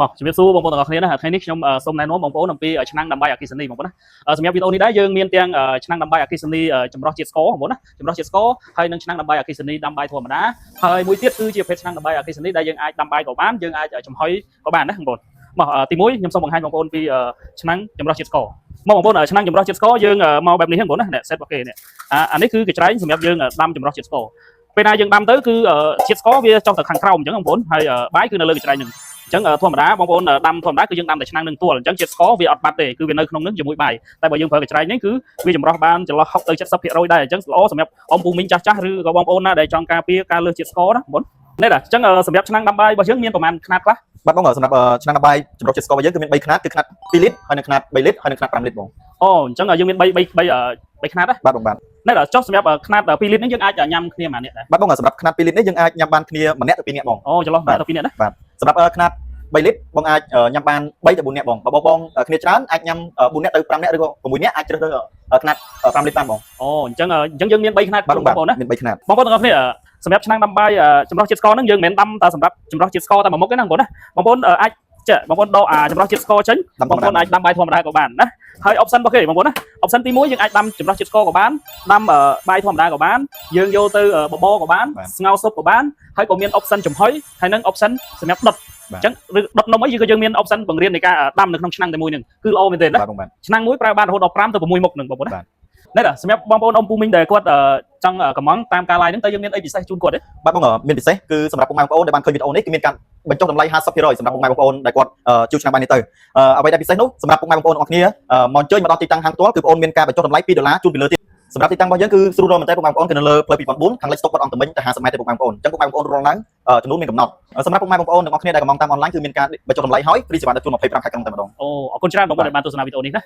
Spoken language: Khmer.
មកជំរាបសួរបងប្អូនទាំងអស់គ្នាណាថ្ងៃនេះខ្ញុំសូមណែនាំបងប្អូនអំពីឆ្នាំងដាំបាយអគ្គិសនីបងប្អូនណាសម្រាប់វីដេអូនេះដែរយើងមានទាំងឆ្នាំងដាំបាយអគ្គិសនីចម្រោះជាតិស្ករបងប្អូនណាចម្រោះជាតិស្ករហើយនិងឆ្នាំងដាំបាយអគ្គិសនីដាំបាយធម្មតាហើយមួយទៀតគឺជាប្រភេទឆ្នាំងដាំបាយអគ្គិសនីដែលយើងអាចដាំបាយក៏បានយើងអាចចំហុយក៏បានណាបងប្អូនមកទីមួយខ្ញុំសូមបង្ហាញបងប្អូនពីឆ្នាំងចម្រោះជាតិស្ករមកបងប្អូនឆ្នាំងចម្រោះជាតិស្ករយើងមកបែបនេះហ្នឹងបងប្អូនណាអ្នក set របស់គេនេះអានេះគឺកញ្ច្រែងសម្រាប់យើងដាំចម្រោះជាតិស្ករពេលណាយើងដាំទៅគឺជាតិស្ករវាចុះទៅខាងក្រោមអញ្ចឹងបងប្អូនហើយបាយគឺនៅលើកញ្ច្រែងហ្នឹងអញ្ចឹងធម្មតាបងប្អូនដាំធម្មតាគឺយើងដាំតែឆ្នាំងនឹងទួលអញ្ចឹងជាតិស្ករវាអត់បាត់ទេគឺវានៅក្នុងនឹងជាមួយបាយតែបើយើងប្រើកញ្ច្រែងនេះគឺវាចម្រោះបានចន្លោះ60ទៅ70%ដែរអញ្ចឹងល្អសម្រាប់អ៊ំពូមីងចាស់ចាស់ឬក៏បងប្អូនណាដែលចង់ការពារការលើសជាតិស្ករណាបងប្អូននេះដែរអញ្ចឹងសម្រាប់ឆ្នាំងដាំបាយរបស់យើងមានប្រមាណខ្នាតខ្លះ បាទបងសម្រាប់ឆ្នាំងដាំបាយចម្រោះជាតិស្កររបស់យើងគឺមាន3ខ្នាតគឺខ្នាត2លីត្រហើយនិងខ្នាត3លីត្រហើយនិងខ្នាត5លីត្របង អូអញ្ចឹងយើងមាន3 3 3 3ខ្នាតណា បាទបងបាទ នេះដល់ចុះសម្រាប់ខ្នាត2លីត្រនេះយើងអាចញ៉ាំគ្នាមួយនាក់ដែរ បាទបងសម្រាប់ខ្នាត2លីត្រនេះយើងអាចញ៉ាំបានគ្នាម្នាក់ទៅ2នាក់បង អូចន្លោះម្នាក់ទៅ2នាក់ណា សម្រាប់ខ្នាត3លីត្របងអាចញ៉ាំបាន3ទៅ4នាក់បងបើបងគ្នាច្រើនអាចញ៉ាំ4នាក់ទៅ5នាក់ឬក៏6នាក់អាចជ្រើសរើសខ្នាត5លីត្របានបង អូអញ្ចឹងអញ្ចឹងយើងមាន3ខ្នាត បាទបង បងប្អូនណា មាន3ខ្នាត បងប្អូនទាំងអស់គ្នាសម្រាប់ឆ្នាំងដាំបាយចម្រោះជាតិស្ករហ្នឹងយើងមិនមែនដាំតែសម្រាប់ចម្រោះជាតិស្ករតែមួយមុខទេណាបងប្អូនណាបងប្អូនអាចចេះបងប្អូនដកអាចម្រោះជាតិស្ករចេញ ដាំ បងប្អូនអាចដាំបាយធម្មតាក៏បានណាហើយ option របស់គេបងប្អូនណា option ទី1យើងអាចដាំចម្រោះជាតិស្ករក៏បានដាំបាយធម្មតាក៏បានយើងយកទៅបបរក៏បានស្ងោរស៊ុបក៏បានហើយក៏មាន option ចំហុយហើយនិង option សម្រាប់ដុតអញ្ចឹងឬដុតនំអីក៏យើងមាន option បង្រៀននៃការដាំនៅក្នុងឆ្នាំងតែមួយហ្នឹងគឺល្អមែនទែនណា បាទបងបាទ ឆ្នាំងមួយប្រើបានរហូតដល់5ទៅ6មុខហ្នឹងបងប្អូនណា បាទ នេះដែរសម្រាប់បងប្អូនអ៊ំពូមីងដែលគាត់ចង់កំងតាមការ live ហ្នឹងតើយើងមានអីពិសេសជូនគាត់ទេ បាទបងមានពិសេសគឺសម្រាប់ពុកម៉ែបងប្អូនដែលបានឃើញវីដេអូនេះគឺមានការបញ្ចុះតម្លៃ50%សម្រាប់ពុកម៉ែបងប្អូនដែលគាត់ជួឆ្នាំងបាយនេះទៅអ្វីដែលពិសេសនោះសម្រាប់ពុកម៉ែបងប្អូនទាំងអស់គ្នាមកអញ្ជើញមកដល់ទីតាំងហាងផ្ទាល់គឺបងប្អូនមានការបញ្ចុះតម្លៃ2ដុល្លារជូនពីលើទៀតសម្រាប់ទីតាំងរបស់យើងគឺស្រួលរកមែនតើពុកម៉ែបងប្អូនគឺនៅលើផ្លូវ2004ខាងលិចស្តុកវត្តអង្គតមិញតែ50ម៉ែត្រទេពុកម៉ែបងប្អូនអញ្ចឹងពុកម៉ែបងប្អូនរងឡើងចំនួនមានកំណត់សម្រាប់ពុកម៉ែបងប្អូនទាំងអស់គ្នាដែលកំងតាមអនឡាញគឺមានការបញ្ចុះតម្លៃហើយ free សេវាដឹកជូន25ខែក្រុងតែម្ដង អូអរគុណច្រើនបងប្អូនដែលបានទស្សនាវីដេអូនេះណា។